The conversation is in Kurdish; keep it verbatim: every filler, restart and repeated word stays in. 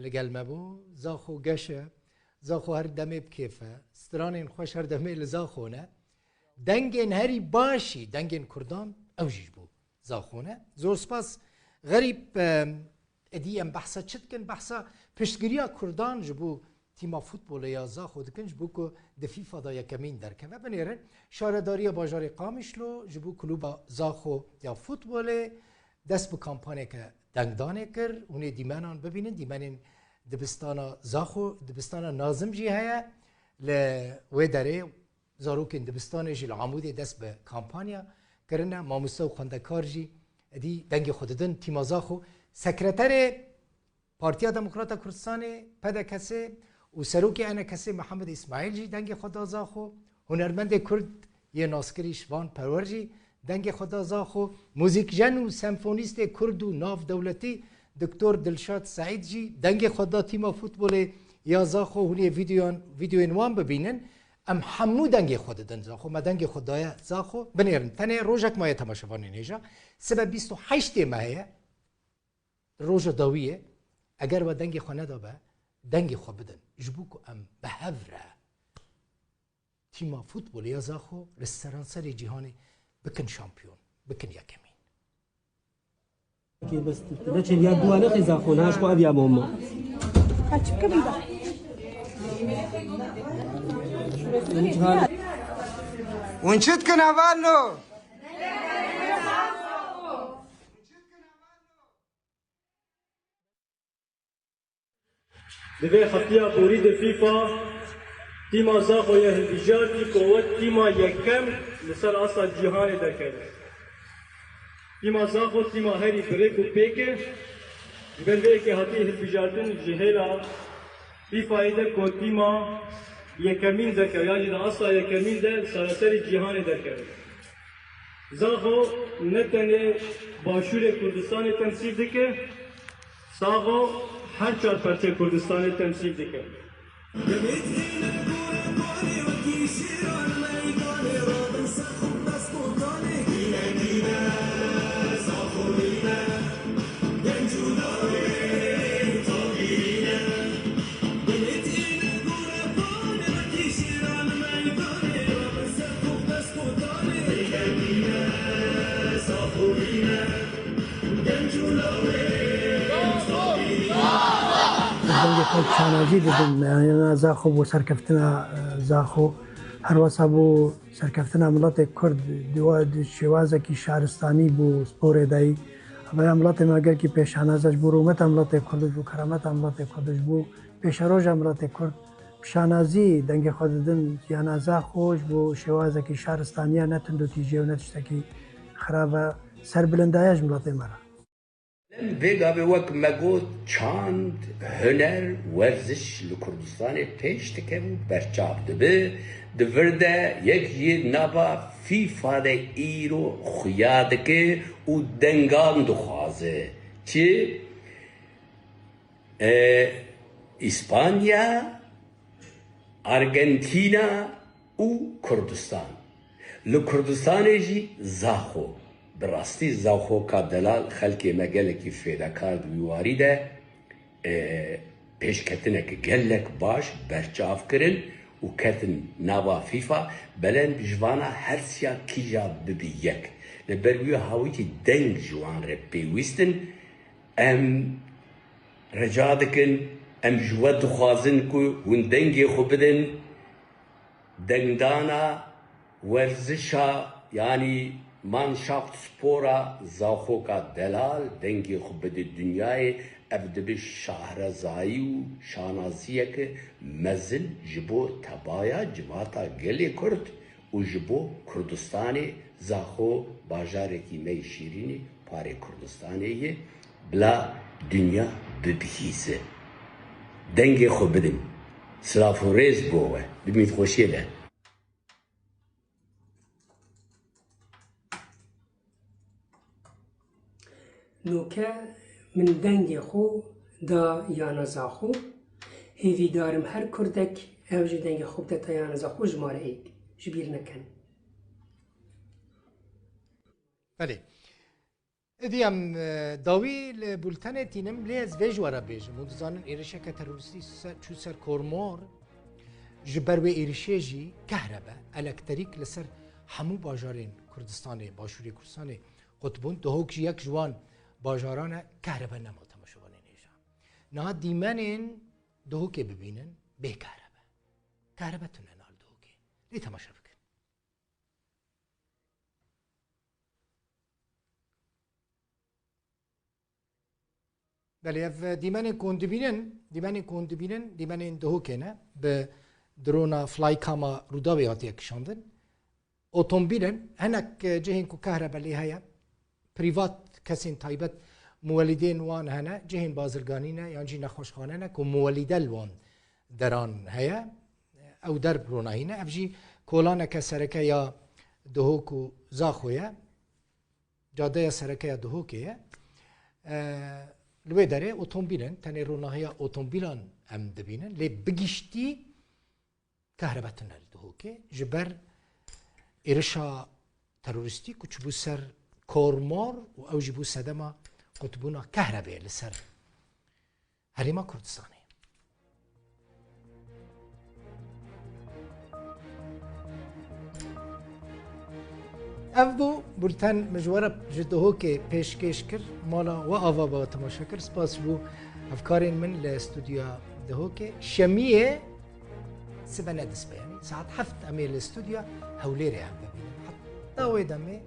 li gel me bû. Zaxo geş e. Zaxo her demê bi kêf e. Stranên xweş her demê li Zaxo ne. Dengên herî baş jî, dengên Kurdan, ew jî ji bo Zaxo ne. Zor spas. Xerîb, e, êdî em behsa çi dikin? Behsa piştgiriya Kurdan ji bo tîma futbolê ya Zaxo dikin, ji bo ku di FIFA de yekemîn derkeve. Binêrin, Şaredariya Bajarê Qamişlo ji bo Klûba Zaxo ya Futbolê dest bi kampaneke dengdanê kir. Hûn ê dîmenan bibînin, dîmenên dibistana Zaxo, dibistana Nazim jî heye. Li wê derê zarokên dibistanê jî li Amûdê dest bi kampanya kirine. Mamoste û xwendekar jî êdî dengê xwe didin tîma Zaxo. Sekreterê Partiya Demokrata Kurdistanê, P D K S, û serokê E N K S Mihemed Îsmaîl jî dengê xwe da Zaxo. Hunermendê Kurd yê naskirî Şivan Perwer jî dengê xwe da Zaxo. Muzîkjen û senfonîstê Kurd û navdewletî Doktor Dilşad Seîd jî dengê xwe da tîma futbolê ya Zaxo. Hûn ê vîdeoyan, vîdeoyên wan bibînin. Em hemû dengê xwe didin Zaxo. Me dengê xwe daye Zaxo. Binêrin, tenê rojek maye temaşevanên hêja. Sibe bîst û heştê mehê ye. Roja dawiyê, eger we dengê xwe nedabe, dengê xwe bidin. Ji bo ku em bi hev re tîma futbolê ya Zaxo li seranserê cîhanê bikin şampiyon, bikin yekemîn. Ki bes, tu ne çêl ya duwa nexê Zaxo, ne aşko ev ya bombo. Hûn çi dikin hevalno? Di vê heftiya borî de FIFA tîma Zaxo ye hilbijartî ku wek tîma yekem li ser asta cîhanê derkeve. Tîma Zaxo tîma herî bi rêk û pêk e. Ji ber vê yekê hatiye hilbijartin ji hêla FIFAyê de ku tîma yekemîn derkeve, yan jî di asta yekemîn de li seranserê cîhanê derkeve. Zaxo ne tenê Başûrê Kurdistanê temsîl dike, Zaxo her çar perçê Kurdistanê temsîl dike. Dengê xwe şanazî didin, meyana Zaxo bo serkeftina, e, Zaxo. Her wesa bo serkeftina miletê Kurd, di wa-, di şêwazekî şaristanî bo sporê de yî. Evaya miletê me gelkî pêşanaz e, ji bo rûmeta miletê Kurd, ji bo kerameta miletê Kurd, ji bo pêşeroja miletê Kurd. Bi şanazî dengê xwe didin jiyana Zaxo, ji bo şêwazekî şaristaniya ne tundûtîjê û ne tiştekî xirab e. Serbilindaya ji miletê me re. Vê gavê wek me got, çand, huner, werziş li Kurdistanê pêş dikeve û berçav dibe. Di vir de yek jî nava FIFA de îro xuya dike û dengan dixwaze. Çi? E, Îspanya, Argentîna û Kurdistan. Li Kurdistanê jî Zaxo. Bi rastî Zaxoka delal xelkê me gelekî fêdekar di wî warî de, e, pêşketineke gelek baş berçav kirin û ketin nava FIFA. Belê em ji vana her siya kîja bibî yek. Li ber wî hawîtî deng ji wan re pêwîst in. Em rica dikin, em ji we dixwazin ku hûn dengê xwe bidin, dengdana werzişa, yanî Mannschaft Spora Zaxoka delal, dengê xwe bide dinyayê, ev dibe şahrezayî û şanaziyeke mezin ji bo tebaya civata gelê Kurd. Û ji bo Kurdistanê, Zaxo bajarekî me yê şîrînî parê Kurdistanê ye, bila dinya bibihîze. Dengê xwe bidin. Silav û rêz bo we. Bimît xweşiyê de. Noke min dengê xwe da yana Zaxo. Hêvîdar im her kurdek ew jî dengê xwe bide ta yana Zaxo ji ma re êk ji bîr nekin. Belê. Êdî em, e, dawî li bultenê tînim, lê ez vê ji we re bêjim. Hûn dizanin êrişeke terorîstî ser, çû ser Kormor, ji ber wê êrişê jî kehrebe, elektrîk li ser hemû bajarên Kurdistanê, Başûrê Kurdistanê qut bûn. Duhok jî yek ji wan bajaran e, kehrebe nema temaşevanên hêja. Niha dîmenên Duhokê bibînin bê kehrebe. Kehrebe tune nal Duhokê. Lê temaşe bikin. Belê, ev dîmenên ku hûn dibînin, dîmenên ku hûn dibînin, dîmenên Duhokê ne. Bi drona Flycam-a Rûdawê hatiye kişandin. Otomobîl in, hinek, e, cihên ku kehrebe lê heye, prîvat, kesên taybet, muwelîdên wan hene, cihên bazirganî ne, yan jî nexweşxane ne, ku muwelîde li wan deran heye. Ew der ronahîne. Ev jî kolaneke sereke ya Duhok û Zaxo ye. Cadeya sereke ya Duhokê ye. E, li wê derê otomobîl in, tenê ronahiya otomobîlan em dibînin. Lê bi giştî kehrebe tune li Duhokê. Ji ber êrişa terorîstî ku çûbû ser Kormor û ew jî bû sedema qutbûna kehrebê li ser Herêma Kurdistanê. Ev bû bulten min ji we re ji Duhokê pêşkêş kir. Mala we ava be temaşe kir. Spas ji bo hevkarên min li stûdyoya Duhokê. Şemiyê sibe ne dispê, yanî saet heft em ê li stûdyoya Hewlêrê hev bibînin. Heta wê demê